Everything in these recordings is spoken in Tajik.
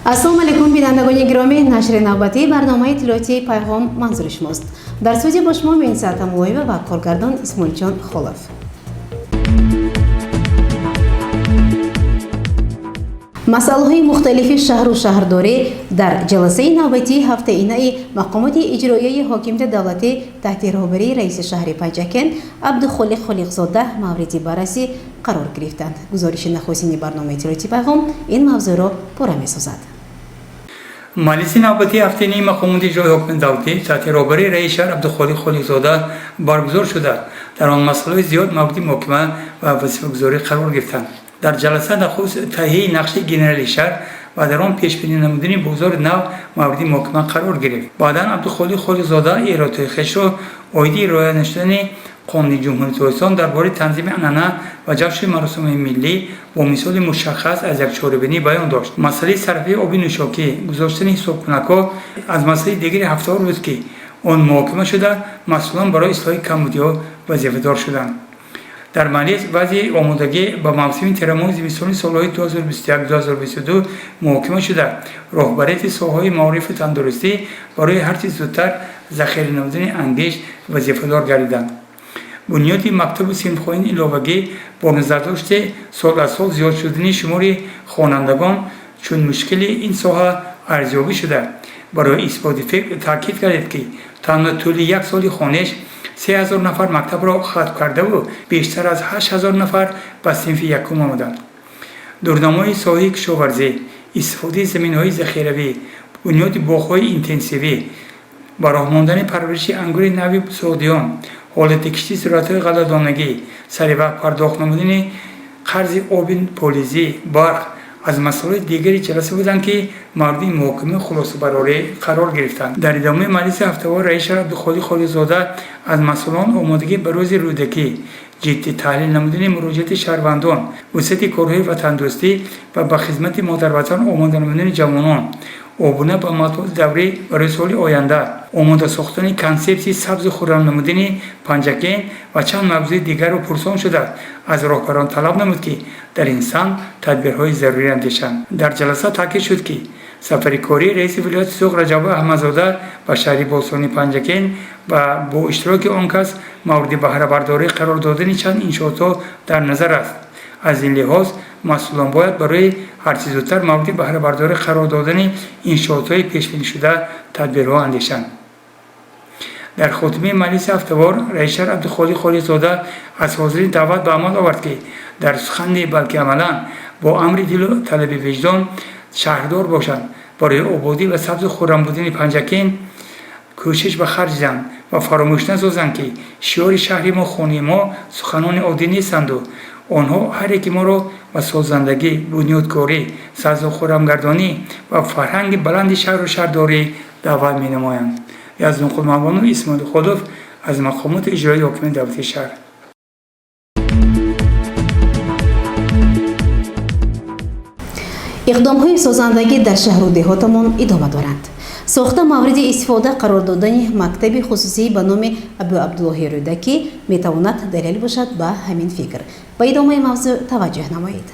Ассалому алайкум, бинандагони гиромӣ. Нашри навбатии барномаи иттилоотии «Пайғом» манзури шумост. Дар студия бо шумо Меҳниса Атамуллоева ва коргардон Исмоилҷон Холов. Масъалаҳои мухталифи шаҳру шаҳрдорӣ дар ҷаласаи навбатии ҳафтаинаи мақомоти иҷроияи ҳокимияти давлатӣ таҳти роҳбарии раиси шаҳри Панҷакент Абдухолиқ Холиқзода мавриди баррасӣ қарор гирифтанд. Гузориши нахустини барномаи иттилоотии «Пайғом» ин мавзӯъро пурра месозад. Маҷлиси навбатии ҳафтаинаи мақомоти иҷроии ҳокимияти давлатӣ таҳти роҳбарии раиси шаҳр Абдухолиқ Холиқзода баргузор шуда, дар он масъалаҳои зиёд мавриди муҳокима ва вазифагузорӣ қарор гирифтанд. Дар ҷаласа нахуст таҳияи нақшаи генералии шаҳр ва дар он пешбинӣ намудани бозори нав мавриди муҳокима қарор гирифт. Баъдан Абдухолиқ Холиқзода эродҳои хешро оиди риоя нашудани Қонуни Ҷумҳурии Тоҷикистон дар бораи танзими анъана ва ҷашну маросимҳои миллӣ бо мисоли мушаххас аз як чорабинӣ баён дошт. Масъалаи сарфаи оби нӯшокӣ, гузоштани ҳисобкунакҳо аз масъалаи дигари ҳафтавор буд, ки он муҳокима шуда, масъулон барои ислоҳи камбудиҳо вазифадор шуданд. Дар маҷлис вазъи омодагӣ ба мавсими тирамоҳи зимистони солҳои 2021-2022 муҳокима шуда, роҳбарияти соҳаҳои маорифу тандурустӣ барои ҳарчи зудтар захира намудани ангишт вазифадор гардиданд. Бунёди мактабу синфхонаи иловагӣ бо назардошти сол аз сол зиёд шудани шумори хонандагон чун мушкили ин соҳа арзёбӣ шуда, барои исботи фикр таъкид кардед, ки танҳо тӯли як соли хониш 3000 нафар мактабро хатм кардаву бештар аз 8000 нафар ба синфи якум омаданд. Дурнамои соҳаи кишоварзӣ, истифодаи заминҳои захиравӣ, бунёди боғҳои интенсивӣ, ба роҳ мондани парвариши ангури нави суғдиён, ҳолати кишти зироатҳои ғалладонагӣ, саривақт пардохт намудани қарзи оби полизӣ, барқ аз масъалаҳои дигари ҷаласа буданд, ки мавриди муҳокима хулосабарорӣ қарор гирифтанд. Дар идомаи маҷлиси ҳафтавор раиси шаҳр Абдухолиқ Холиқзода аз масъулон омодагӣ ба рӯзи Рӯдакӣ, ҷиддӣ таҳлил намудани муроҷиати шаҳрвандон, вусъати корҳои ватандӯстӣ ва ба хизмати модарватан омода намудани ҷавонон, обуна ба матбуоти даврӣ барои соли оянда, омода сохтани консепсияи сабзу хуррам намудани Панҷакент ва чанд мавзӯи дигарро пурсон шуда, аз роҳбарон талаб намуд, ки дар ин самт тадбирҳои зарурӣ андешанд. Дар ҷаласа таъкид шуд, ки сафари кории раиси вилояти Суғд Раҷаббой Аҳмадзода ба шаҳри бостонии Панҷакент ва бо иштироки он кас мавриди баҳрабардорӣ қарор додани чанд иншоотҳо дар назар аст. Аз ин лиҳоз масъулон бояд барои ҳарчи зудтар мавриди баҳрабардорӣ қарор додани иншоотҳои пешбинишуда тадбирҳо андешанд. Дар хотимаи маҷлиси ҳафтавор раиси шаҳр Абдухолиқ Холиқзода аз ҳозирин даъват ба амал овард, ки дар сухан не, балки амалан бо амри дилу талаби виҷдон шаҳрдор бошанд, барои ободӣ ва сабзу хуррам будани Панҷакент кӯшиш ба харҷ диҳанд ва фаромӯш насозанд, ки шиори шаҳри мо, хонаи мо суханони оддӣ нестанду онҳо ҳар яки моро ба созандагӣ, бунёдкорӣ, сабзу хуррамгардонӣ ва фарҳанги баланди шаҳру шаҳрдорӣ даъват менамоянд. Яздонқул Мавлонов, Исмоили Холов аз мақомоти иҷроии ҳокимияти давлатии шаҳр. Иқдомҳои созандагӣ дар шаҳру деҳотамон идома доранд. Сохта мавриди истифода қарор додани мактаби хусусӣ ба номи Абу Абдуллоҳи Рӯдакӣ метавонад далел бошад ба ҳамин фикр. Ба идомаи мавзӯъ таваҷҷӯҳ намоед.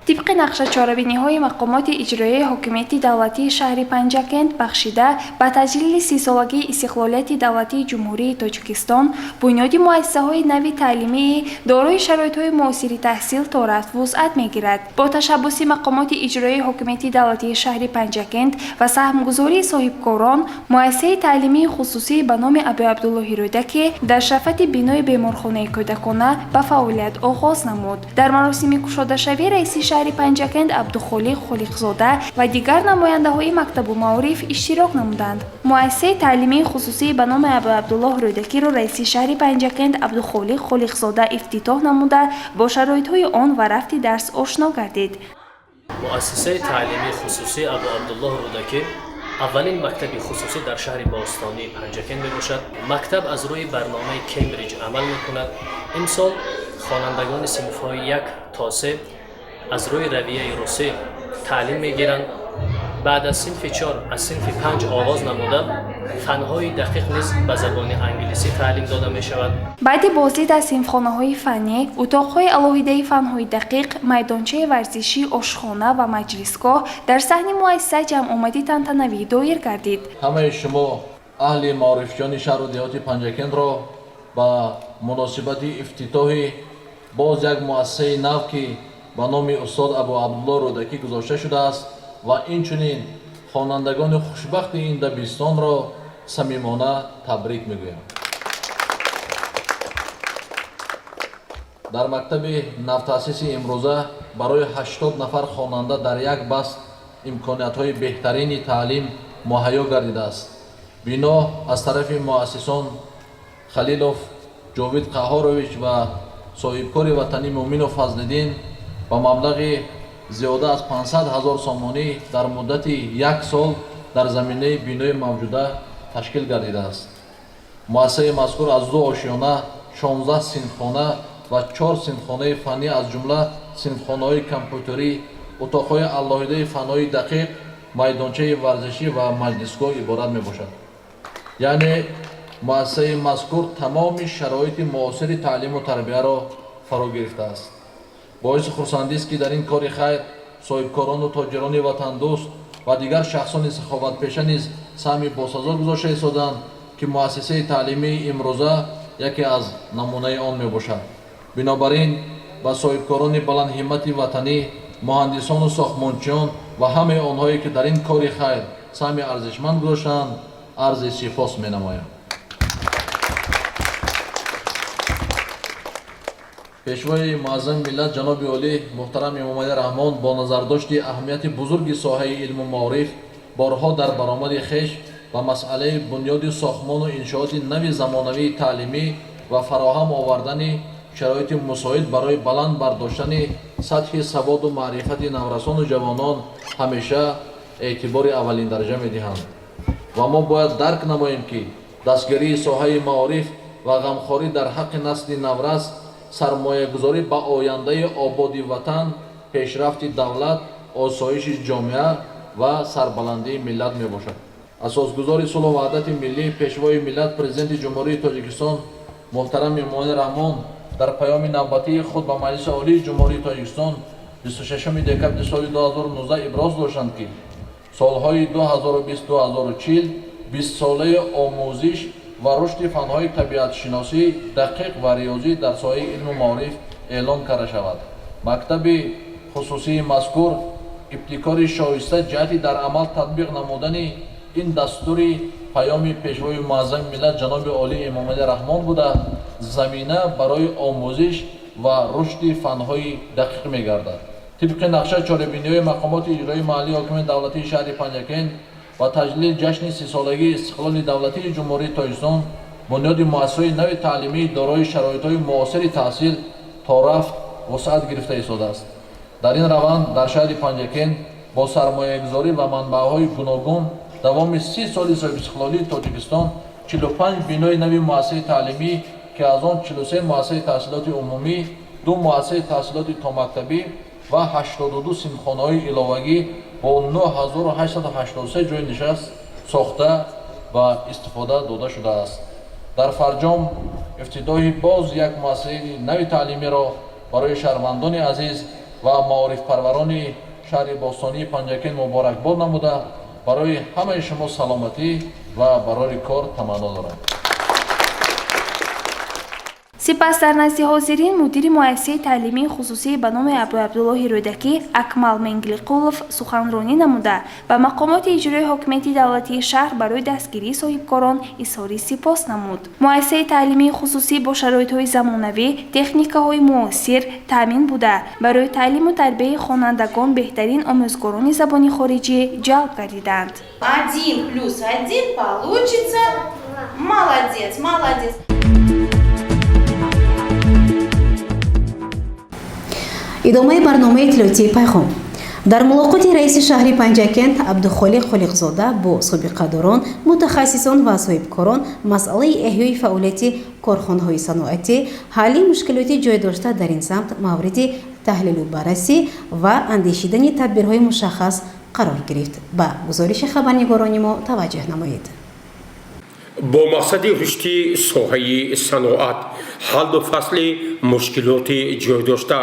Тибқи нақша, чорабиниҳои мақомоти иҷроияи ҳокимияти давлатии шаҳри Панҷакент, бахшида ба таҷлили 30-солагии истиқлолияти давлатии Ҷумҳурии Тоҷикистон, бунёди муассисаҳои нави таълимии дорои шароитҳои муосири таҳсил то рафт вусъат мегирад. Бо ташаббуси мақомоти иҷроияи ҳокимияти давлатии шаҳри Панҷакент ва саҳмгузории соҳибкорон, муассисаи таълимии хусусӣ ба номи Абуабдуллоҳи Рӯдакӣ дар шафати бинои беморхонаи кӯдакона ба фаъолият оғоз намуд. Дар маросими кушодашавӣ раиси шаҳри Панҷакент Абдухолиқ Холиқзода ва дигар намояндаҳои мактабу маориф иштирок намуданд. Муассисаи таълимии хусусӣ ба номи Абуабдуллоҳ Рӯдакиро раиси шаҳри Панҷакент Абдухолиқ Холиқзода ифтитоҳ намуда, бо шароитҳои он ва рафти дарс ошно гардид. Муассисаи таълимии хусусӣ Абуабдуллоҳ Рӯдакӣ аввалин мактаби хусусӣ дар шаҳри бостонии Панҷакент мебошад. Мактаб аз рӯи барномаи Кембриҷ амал мекунад. Имсол хонандагони синфҳои як то 3 аз рӯи равияи русӣ таълим мегиранд. Баъд аз синфи 4 аз синфи 5 оғоз намуда фанҳои дақиқ низ ба забони англисӣ таълим дода мешавад. Баъди боздид аз синфхонаҳои фаннӣ, утоқҳои алоҳидаи фанҳои дақиқ, майдончаи варзишӣ, ошхона ва маҷлисгоҳ дар саҳни муассиса ҷамъомади тантанавӣ доир гардид. Ҳамаи шумо аҳли маорифҷони шаҳру деҳоти Панҷакентро ба муносибати ифтитоҳи боз як муассисаи нав, ки ба номи устод Абу Абдулло Рӯдакӣ гузошта шудааст, ва инчунин хонандагони хушбахти ин дабистонро самимона табрик мегӯям. Дар мактаби навтаъсиси имрӯза барои 80 нафар хонанда дар як баст имкониятҳои беҳтарини таълим муҳайё гардидааст. Бино аз тарафи муассисон Халилов Ҷовид Қаҳҳорович ва соҳибкори ватанӣ Муъминов Фазлиддин ба маблағи зиёда аз 500 ҳазор сомонӣ дар муддати як сол дар заминаи бинои мавҷуда ташкил гардидааст. Муассисаи мазкур аз ду ошёна, 16 синфхона ва 4 синфхонаи фаннӣ, аз ҷумла синфхонаҳои компютерӣ, утоқҳои алоҳидаи фанҳои дақиқ, майдончаи варзишӣ ва маҷлисгоҳ иборат мебошад. Яъне муассисаи мазкур тамоми шароити муосири таълиму тарбияро фаро гирифтааст. Боиси хурсандист, ки дар ин кори хайр соҳибкорону тоҷирони ватандӯст ва дигар шахсони саховатпеша низ саҳми босазо гузошта истодаанд, ки муассисаи таълимии имрӯза яке аз намунаи он мебошад. Бинобар ин ба соҳибкорони баландҳиммати ватанӣ, муҳандисону сохтмончиён ва ҳамаи онҳое, ки дар ин кори хайр саҳми арзишманд гузоштаанд, арзи сипос менамоям. Пешвои муаззами миллат ҷаноби олӣ муҳтарам Эмомалӣ Раҳмон бо назардошти аҳамияти бузурги соҳаи илму маориф борҳо дар баромади хеш ба масъалаи бунёди сохтмону иншооти нави замонавии таълимӣ ва фароҳам овардани шароити мусоид барои баланд бардоштани сатҳи саводу маърифати наврасону ҷавонон ҳамеша эътибори аввалиндараҷа медиҳанд. Ва мо бояд дарк намоем, ки дастгирии соҳаи маориф ва ғамхорӣ дар ҳаққи насли наврас сармоягузорӣ ба ояндаи ободи ватан, пешрафти давлат, осоиши ҷомеа ва сарбаландии миллат мебошад. Асосгузори сулҳу ваҳдати миллӣ, пешвои миллат, Президенти Ҷумҳурии Тоҷикистон муҳтарам Эмомалӣ Раҳмон дар паёми навбатии худ ба Маҷлиси Олии Ҷумҳурии Тоҷикистон 26 декабри соли 2019 иброз доштанд, ки солҳои 2020-2040 бистсолаи омӯзиш ва рушди фанҳои табиатшиносӣ, дақиқ ва риёзӣ дар соҳаи илму маориф эълон карда шавад. Мактаби хусусии мазкур ибтикори шоиста ҷиҳати дар амал татбиқ намудани ин дастури паёми пешвои муаззами миллат ҷаноби олӣ Эмомалӣ Раҳмон буда, замина барои омӯзиш ва рушди фанҳои дақиқ мегардад. Тибқи нақша чорабиниҳои мақомоти иҷроии маҳаллии ҳокимияти давлатии шаҳри Панҷакент ва таҷлили ҷашни сисолагии истиқлоли давлатии Ҷумҳурии Тоҷикистон, бунёди муассисаҳои нави таълимӣ дорои шароитҳои муосири таҳсил то рафт вусъат гирифта истодааст. Дар ин раванд дар шаҳри Панҷакент бо сармоягузорӣ ва манбаъҳои гуногун давоми 30 соли соҳибистиқлолии Тоҷикистон 45 бинои нави муассисаи таълимӣ, ки аз он 43 муассисаи таҳсилоти умумӣ, 2 муассисаи таҳсилоти томактабӣ ва 82 синфхонаҳои иловагӣ бо 9883 ҷойи нишаст сохта ва истифода дода шудааст. Дар фарҷом ифтитоҳи боз як муассисаи нави таълимиро барои шаҳрвандони азиз ва маорифпарварони шаҳри бостонии Панҷакент муборакбод намуда, барои ҳамаи шумо саломатӣ ва барори кор таманно дорам. Сипас дар назди ҳозирин мудири муассисаи таълимии хусусӣ ба номи Абуабдуллоҳи Рӯдакӣ Акмал Менглиқулов суханронӣ намуда, ба мақомоти иҷрои ҳокимияти давлатии шаҳр барои дастгирии соҳибкорон изҳори сипос намуд. Муассисаи таълимии хусусӣ бо шароитҳои замонавӣ, техникаҳои муосир таъмин буда, барои таълиму тарбияи хонандагон беҳтарин омӯзгорони забони хориҷӣ ҷалб гардиданд. 1 плюс 1 получится. Молодец, молодец. Идомаи барномаи иттилоотии «Пайғом». Дар мулоқоти раиси шаҳри Панҷакент Абдухолиқ Холиқзода бо собиқадорон, мутахассисон ва соҳибкорон масъалаи эҳёи фаъолияти корхонаҳои саноатӣ, ҳалли мушкилоти ҷой дошта дар ин самт мавриди Таҳлилу баррасӣ ва андешидани тадбирҳои мушаххас қарор гирифт. Ба гузориши хабарнигорони мо таваҷҷӯҳ намоед. Бо мақсади рушди соҳаи саноат, ҳаллу фасли мушкилоти ҷойдошта,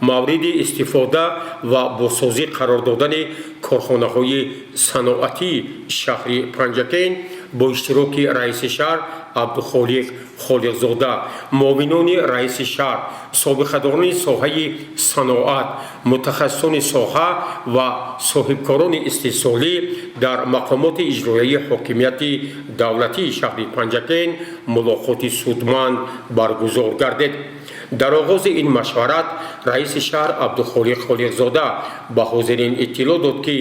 мавриди истифода ва бозсозӣ қарор додани корхонаҳои саноатии шаҳри Панҷакент бо иштироки раиси шаҳр Абдухолиқ Холиқзода, муовинони раиси шаҳр, собиқадорони соҳаи саноат, мутахассисони соҳа ва соҳибкорони истеҳсолӣ дар мақомоти иҷроияи ҳокимияти давлатии шаҳри Панҷакент мулоқоти судманд баргузор гардид. Дар оғози ин машварат раиси шаҳр Абдухолиқ Холиқзода ба ҳозирин иттилоъ дод, ки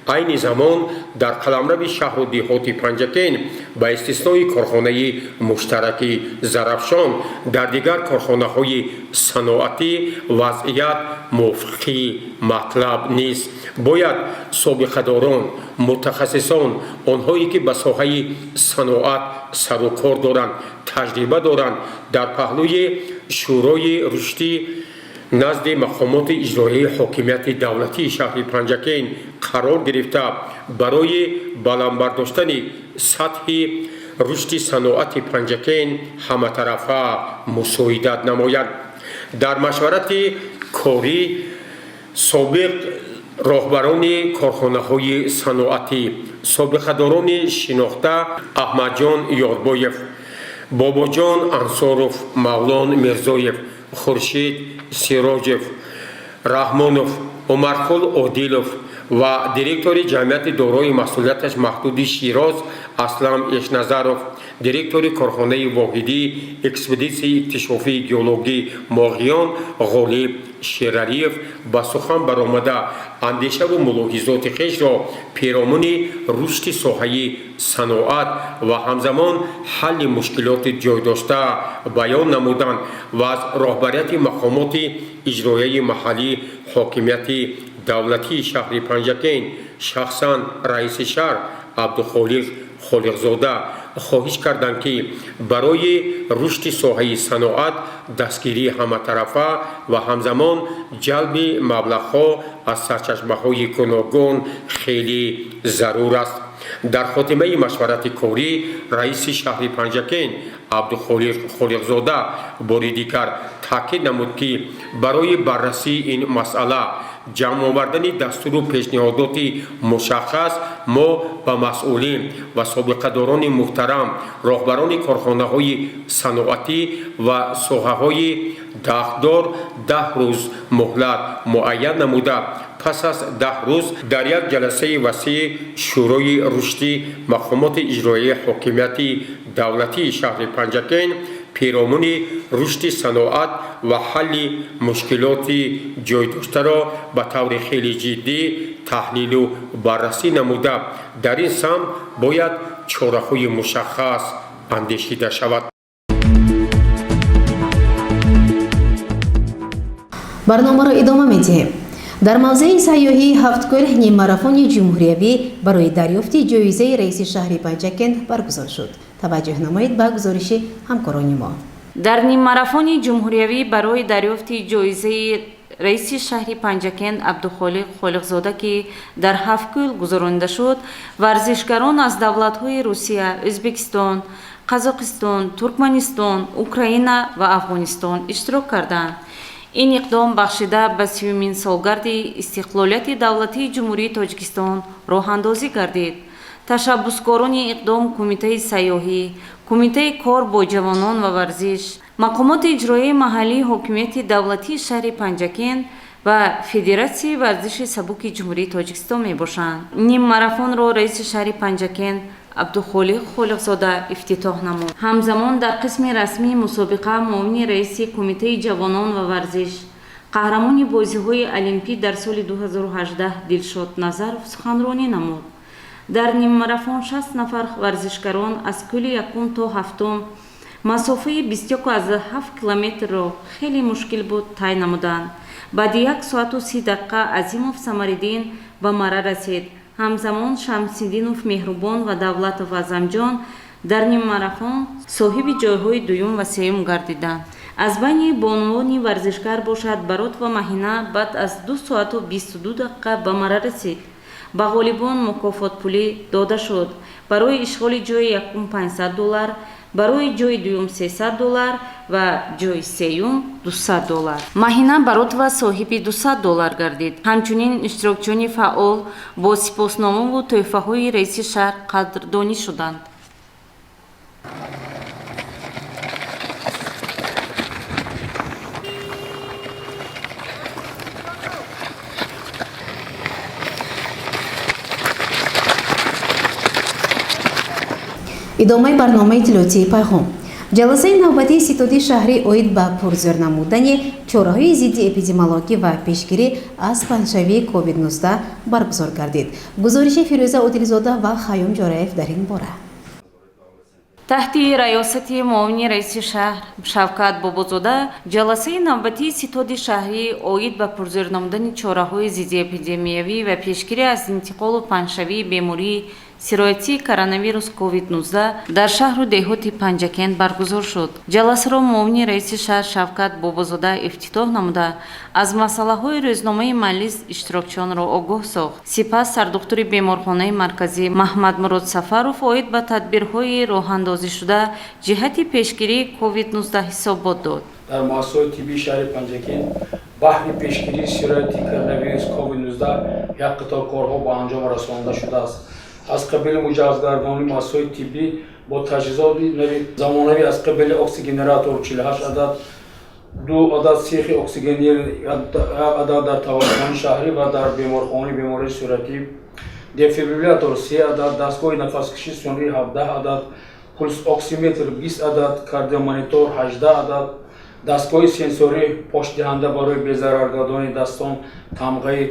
айни замон дар қаламрави шаҳру деҳоти Панҷакент ба истиснои корхонаи муштараки Зарафшон дар дигар корхонаҳои саноатӣ вазъият мувофиқи матлаб нест. Бояд собиқадорон, мутахассисон, онҳое ки ба соҳаи саноат сару кор доранд, таҷриба доранд, дар паҳлӯи Шӯрои рушдӣ назди мақомоти иҷроияи ҳокимияти давлатии шаҳри Панҷакент қарор гирифта, барои баланд бардоштани сатҳи рушди саноати Панҷакент ҳаматарафа мусоидат намояд. Дар машварати корӣ собиқ роҳбарони корхонаҳои саноатӣ, собиқадорони шинохта Аҳмадҷон Ёрбоев, Бобоҷон Ансоров, Мавлон Мирзоев, Хуршид Сироҷев, Раҳмонов, Умарқул Одилов ва директори ҷамъияти дорои масъулияташ маҳдуди Широз Аслам Эшназаров, директори корхонаи воҳидӣ экспедитсияи иктишофии геологӣ Моғиён Ғолиб Шералиев ба сухан баромада, андешаву мулоҳизоти хешро перомуни рушди соҳаи саноат ва ҳамзамон ҳалли мушкилоти ҷойдошта баён намуданд ва аз роҳбарияти мақомоти иҷроияи маҳаллии ҳокимияти давлатии шаҳри Панҷакент, шахсан раиси шаҳр Абдухолиқ Холиқзода хоҳиш карданд, ки барои рушди соҳаи саноат дастгирии ҳаматарафа ва ҳамзамон ҷалби маблағҳо аз сарчашмаҳои гуногун хеле зарур аст. Дар хотимаи машварати корӣ раиси шаҳри Панҷакент Абдухолиқ Холиқзода бори дигар таъкид намуд, ки барои баррасии ин масъала, ҷамъовардани дастуру пешниҳодоти мушаххас мо ба масъулин ва собиқадорони муҳтарам, роҳбарони корхонаҳои саноатӣ ва соҳаҳои дахлдор 10 рӯз муҳлат муайян намуда, пас аз 10 рӯз дар як ҷаласаи васеи Шӯрои рушди мақомоти иҷроияи ҳокимияти давлатии шаҳри Панҷакент перомуни рушди саноат ва ҳалли мушкилоти ҷойдоштаро ба таври хеле ҷиддӣ таҳлилу баррасӣ намуда, дар ин самт бояд чораҳои мушаххас андешида шавад. Барномаро идома медиҳем. Дар мавзеи сайёҳии Ҳафткӯл ниммарафони ҷумҳуриявӣ барои дарёфти ҷоизаи раиси шаҳри Панҷакент баргузор шуд. Таваҷҷӯҳ намоед ба гузориши ҳамкорони мо. Дар ниммарафони ҷумҳуриявӣ барои дарёфти ҷоизаи раиси шаҳри Панҷакент Абдухолиқ Холиқзода, ки дар Ҳафткӯл гузаронида шуд, варзишгарон аз давлатҳои Русия, Ӯзбекистон, Қазоқистон, Туркманистон, Украина ва Афғонистон иштирок карданд. Ин иқдом бахшида ба 30-умин солгарди истиқлолияти давлатии Ҷумҳурии Тоҷикистон роҳандозӣ гардид. Ташаббускорони иқдом Кумитаи сайёҳӣ, Кумитаи кор бо ҷавонон ва варзиш, мақомоти иҷроияи маҳаллии ҳокимияти давлатии шаҳри Панҷакент ва Федератсияи варзиши сабуки Ҷумҳурии Тоҷикистон мебошанд. Ниммарафонро раиси шаҳри Панҷакент Абдухолиқ Холиқзода ифтитоҳ намуд. Ҳамзамон дар қисми расмии мусобиқа муовини раиси Кумитаи ҷавонон ва варзиш, қаҳрамони бозиҳои олимпӣ дар соли 2018 Дилшод Назаров суханронӣ намуд. Дар ниммарафон 60 нафар варзишгарон аз кӯли якум то ҳафтум масофаи 21,7 километрро хеле мушкил буд тай намуданд. Баъди 1 соату 30 дақиқа Азимов Самариддин ба марра расид. Ҳамзамон Шамсиддинов Меҳрубон ва Давлатов Азамҷон дар ниммарафон соҳиби ҷойҳои дуюм ва сеюм гардиданд. Аз байни бонувони варзишгар бошад, Баротова Маҳина баъд аз 2 соату 22 дақиқа ба мара расид. Ба ғолибон мукофотпулӣ дода шуд. Барои ишғоли ҷои якум 500 доллар, барои ҷои дуюм 300 доллар ва ҷои сеюм 200 доллар. Маҳина Баротова соҳиби 200 доллар гардид. Ҳамчунин иштирокчиёни фаъол бо сипосномаву тӯҳфаҳои раиси шаҳр қадрдонӣ шуданд. Идомаи барномаи иттилоотии «Пайғом». Ҷаласаи навбатии ситоди шаҳрӣ оид ба пурзӯр намудани чораҳои зидди эпидемиологӣ ва пешгирӣ аз паҳншавии COVID-19 баргузор гардид. Гузориши Фирӯза Одилзода ва Хайём Ҷораев дар ин бора. Таҳти раёсати муовини раиси шаҳр Шавкат Бобозода ҷаласаи навбатии ситоди шаҳрӣ оид ба пурзӯр намудани чораҳои зиддиэпидемиявӣ ва пешгирӣ аз интиқолу паҳншавии бемории сироятии коронавирус COVID-19 дар шаҳру деҳоти Панҷакент баргузор шуд. Ҷаласаро муовини раиси шаҳр Шавкат Бобозода ифтитоҳ намуда, аз масъалаҳои рӯзномаи маҷлис иштирокчиёнро огоҳ сохт. Сипас сардухтури беморхонаи марказӣ Маҳмадмурод Сафаров оид ба тадбирҳои роҳандозишуда ҷиҳати пешгирии COVID-19 ҳисобот дод. Дар муассисаҳои тиббии шаҳри Панҷакент баҳри пешгирии сирояти коронавирус COVID-19 як қатор корҳо ба анҷом расонида шудааст. Аз қабили муҷаҳҳазгардонии муассисаҳои тиббӣ бо таҷҳизоти нави замонавӣ аз қабили оксигенератор 48 адад, 2 адад сехи оксигенер, 1 адад дар таваллудхонаи шаҳрӣ ва дар беморхонаи бемории сироятӣ, дефибриллятор 3 адад, дастгоҳи нафаскашии сунъӣ 17 адад, пулсоксиметр 20 адад, кардиомонитор 18 адад, дастгоҳи сенсорӣ пошдиҳанда барои безараргардонии дастон тамғаи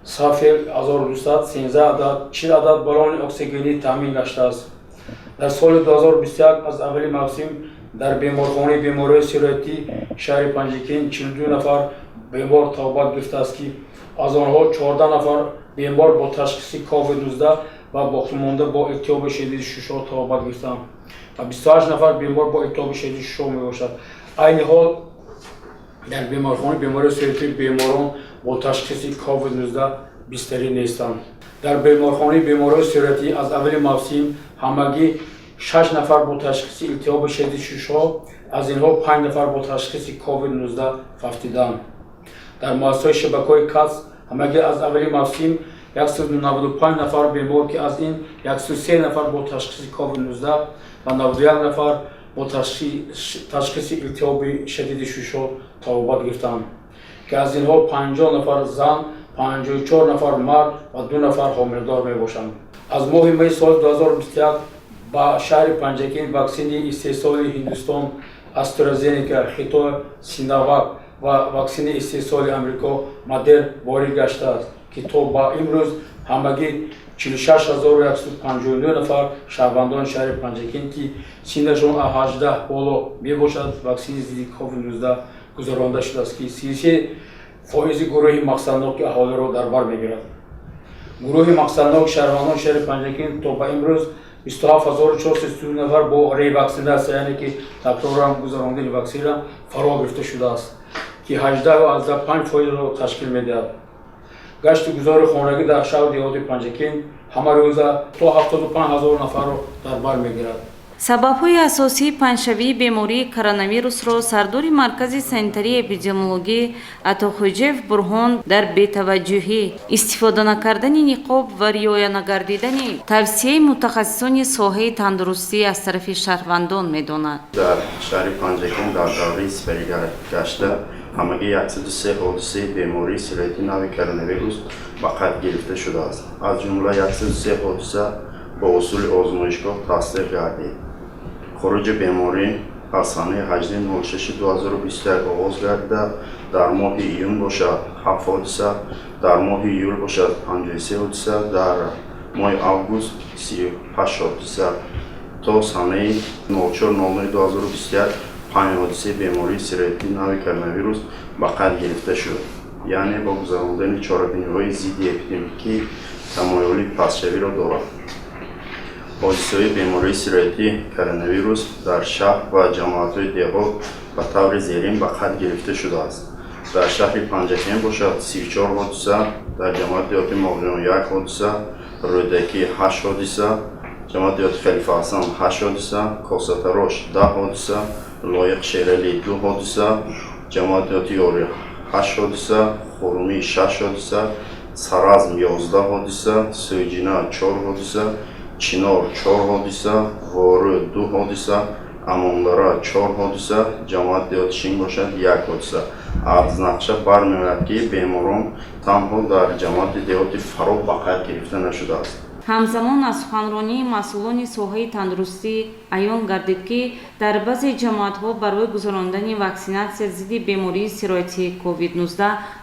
Сафел 1213 адад, 40 адад баллони оксигенӣ таъмин гаштааст. Дар соли 2021 аз аввали мавсим дар беморхонаи бемориҳои сироятӣ шаҳри Панҷакент 42 нафар бемор табобат гирифтааст, ки аз онҳо 14 нафар бемор бо ташхиси COVID-19 ва боқимонда бо илтиҳоби шадиди шушҳо табобат гирифтаанд ва 28 нафар бемор бо илтиҳоби шадиди шушҳо мебошад. Айни ҳол дар беморхонаи бемориҳои сироятӣ беморон бо ташхиси COVID-19 бистарӣ нестанд. Дар беморхонаи бемориҳои сироятӣ аз аввали мавсим ҳамагӣ 6 нафар бо ташхиси илтиҳоби шадиди шушҳо, аз инҳо 5 нафар бо ташхиси COVID-19 фавтиданд. Дар муассисаҳои шабакаҳои КАЦ ҳамагӣ аз аввали мавсим 195 нафар бемор, ки аз ин 103 нафар бо ташхиси COVID-19 ва 91 нафар бо ташхиси илтиҳоби шадиди шушҳо табобат гирифтанд, ки аз инҳо 50 нафар зан, 54 нафар мард ва 2 нафар ҳомиладор мебошанд. Аз моҳи майи соли 2021 ба шаҳри Панҷакент ваксини истеҳсоли Ҳиндустон AstraZeneca, Хитой Синовак ва ваксини истеҳсоли Амрико Модерн ворид гаштааст, ки то ба имрӯз ҳамагӣ 46159 нафар шаҳрвандони шаҳри Панҷакент, ки синнашон аз 18 боло мебошад, ваксини зидди COVID-19 гузаронда шудааст, ки 33% гурӯҳи мақсадноки аҳолиро дар бар мегирад. Гурӯҳи мақсаднок шаҳрвандони шаҳри Панҷакент то ба имрӯз 27432 нафар бо реваксинатсия, яъне ки такроран гузарондани ваксина фаро гирифта шудааст, ки 18,5%-ро ташкил медиҳад. Гашти гузори хонагӣ дар шаҳру деҳоти Панҷакент ҳама рӯза то 75 ҳазор нафарро дар бар мегирад. Сабабҳои асосии паҳншавии бемории коронавирусро сардори маркази санитарии эпидемиологӣ Атохӯҷаев Бурҳон дар бетаваҷҷӯҳӣ, истифода накардани ниқоб ва риоя нагардидани тавсияи мутахассисони соҳаи тандурустӣ аз тарафи шаҳрвандон медонад. Дар шаҳри Панҷакент дар давраи сипаригашта ҳамагӣ 103 ҳодисаи бемории сирояти нави коронавирус ба қайд гирифта шудааст. Аз ҷумла 103 ҳодиса бо усули озмоишгоҳ тасдиқ гардид. Хуруҷи беморӣ аз санаи 18.06.2021 оғоз гардида, дар моҳи июн бошад 7 ҳодиса, дар моҳи июл бошад 53 ҳодиса, дар моҳи август 38 ҳодиса, то санаи 04.09.2021 5 ҳодисаи бемории сирояти нави коронавирус ба қайд гирифта шуд. Яъне бо гузарондани чорабиниҳои зидди эпидемикӣ тамоюли пастшавиро дорад. Ҳодисаҳои бемории сироятии коронавирус дар шаҳр ва ҷамоатҳои деҳот ба таври зерин ба қайд гирифта шудааст. Дар шаҳри Панҷакент бошад 34 ҳодиса, дар ҷамоати деҳоти Моғҷон 1 ҳодиса, Рӯдакӣ 8 ҳодиса, ҷамоати деҳоти Халифа Ҳасан 8 ҳодиса, Косатарош 10 ҳодиса, Лоиқ Шералӣ 2 ҳодиса, ҷамоати деҳоти Ёрӣ 8 ҳодиса, Хурумӣ 6 ҳодиса, Саразм 11 ҳодиса, Сӯйҷина 4 ҳодиса, Чинор 4 ҳодиса, Ворӯ 2 ҳодиса, Амондара 4 ҳодиса, ҷамоати деҳоти Шинг бошад 1 ҳодиса. Аз нақша бармеояд, ки беморон танҳо дар ҷамоати деҳоти Фароб ба қайд гирифта нашудааст. Ҳамзамон аз суханронии масъулони соҳаи тандурустӣ аён гардид, ки дар баъзе ҷамоатҳо барои гузарондани ваксинатсия зидди бемории сироятии COVID-19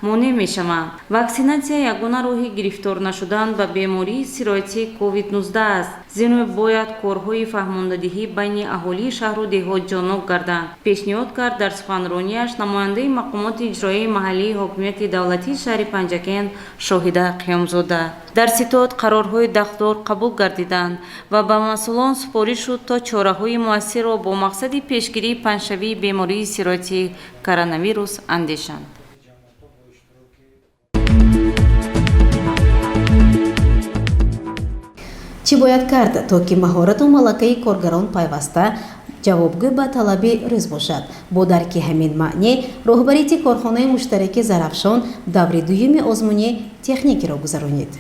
монеъ мешаванд. Ваксинатсия ягона роҳи гирифтор нашудан ба бемории сироятии COVID-19 аст. Зеро бояд корҳои фаҳмондадиҳӣ байни аҳолии шаҳру деҳот ҷоннок гарданд, пешниҳод кард дар суханронияш намояндаи мақомоти иҷроияи маҳаллии ҳокимияти давлатии шаҳри Панҷакент Шоҳида Қиёмзода. Дар ситод қарорҳои дахлдор қабул гардиданд ва ба масъулон супориш шуд, то чораҳои муассирро бо мақсади пешгирии паҳншавии бемории сироятии коронавирус андешанд. Чӣ бояд кард, то ки маҳорату малакаи коргарон пайваста ҷавобгӯ ба талаби рӯз бошад? Бо дарки ҳамин маъне роҳбарияти корхонаи муштараки Зарафшон даври дуюми озмуни техникиро гузаронид.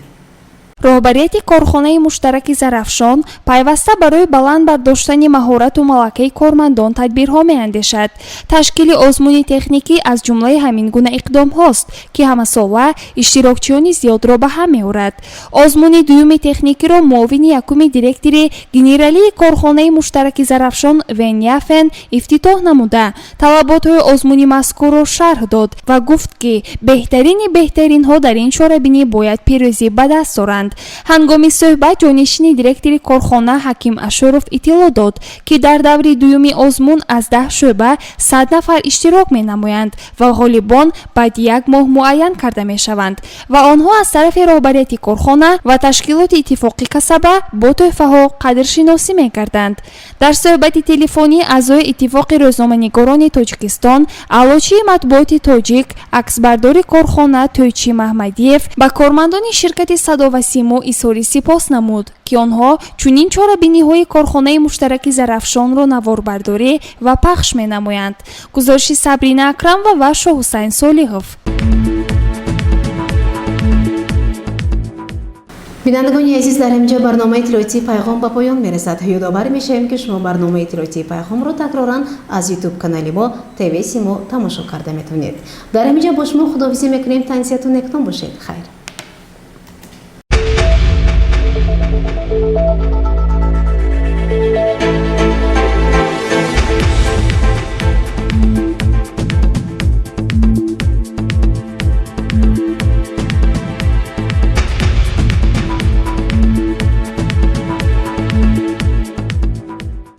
Роҳбарияти корхонаи муштараки Зарафшон пайваста барои баланд бардоштани маҳорату малакаи кормандон тадбирҳо меандешад. Ташкили озмуни техникӣ аз ҷумлаи ҳамин гуна иқдомҳост, ки ҳамасола иштирокчиёни зиёдро ба ҳам меорад. Озмуни дуюми техникиро муовини якуми директори генералии корхонаи муштараки Зарафшон Вен Яфен ифтитоҳ намуда, талаботҳои озмуни мазкурро шарҳ дод ва гуфт, ки беҳтарини беҳтаринҳо дар ин чорабинӣ бояд пирӯзӣ ба даст оранд. Ҳангоми суҳбат ҷонишини директори корхона Ҳаким Ашуров иттилоъ дод, ки дар даври дуюми озмун аз 10 шӯъба 100 нафар иштирок менамоянд ва ғолибон баъди як моҳ муайян карда мешаванд ва онҳо аз тарафи роҳбарияти корхона ва ташкилоти иттифоқи касаба бо тӯҳфаҳо қадршиносӣ мекарданд. Дар суҳбати телефонӣ аъзои иттифоқи рӯзноманигорони Тоҷикистон, аълочии матбуоти тоҷик, аксбардори корхона Тӯйчӣ Маҳмадиев ба кормандони ширкати Садо ва Симо изҳори сипос намуд, ки онҳо чунин чорабиниҳои корхонаи муштараки Зарафшонро наворбардорӣ ва пахш менамоянд. Гузориши Сабрина Акрамова ва Шоҳҳусайн Солиҳов. Бинандагони азиз, дар ҳаминҷо барномаи иттилоотии Пайғом ба поён мерасад. Ёдовар мешавем, ки шумо барномаи иттилоотии Пайғомро такроран аз ютуб канали мо ТВ Симо тамошо карда метавонед. Дар ҳаминҷо бо шумо худоҳофизӣ мекунем. Тансияту некном бошед. Хайр.